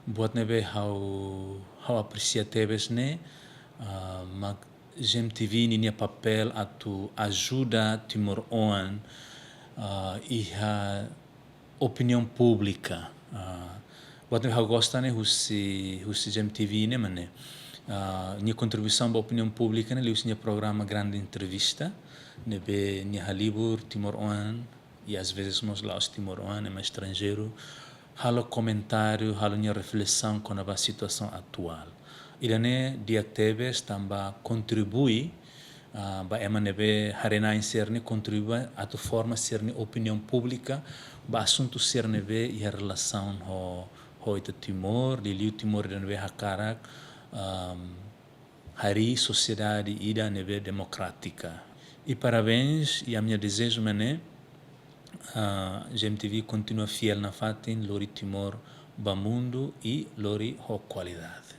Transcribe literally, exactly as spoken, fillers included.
Buat ne'ebé ha'u, ha'u apresia tebes ne'e, ah, mak GMTV ninia papél atu ajuda timoroan, ah, iha opiniaun públika. Ah, buat ne'ebé ha'u gosta ne'e husi, husi GMTV ne'e mak ne'e. Ah, nia kontribuisaun ba opiniaun públika ne'e liuhusi nia programa Grande Entrevista, ne'ebé nia halibur timoroan, i às vezes mós la'ós timoroan, ema estranjeiru, halo komentáriu, halo nia reflesaun kona-ba situasaun atuál. Ida-ne'e di'ak tebes tanba kontribui, ah, ba ema ne'ebé haree-na'in sira-ne'e kontribui atu forma sira-nia opiniaun públika ba asuntu sira ne'ebé iha relasaun ho, ho ita Timor, liuliu Timor ida ne'ebé hakarak, ahm, harii sosiedade ida ne'ebé demokrátika. I parabéns, i ami-nia dezeju mak ne'e, ah, GMTV kontinua fiél nafatin, lori Timor ba mundu i lori ho kualidade.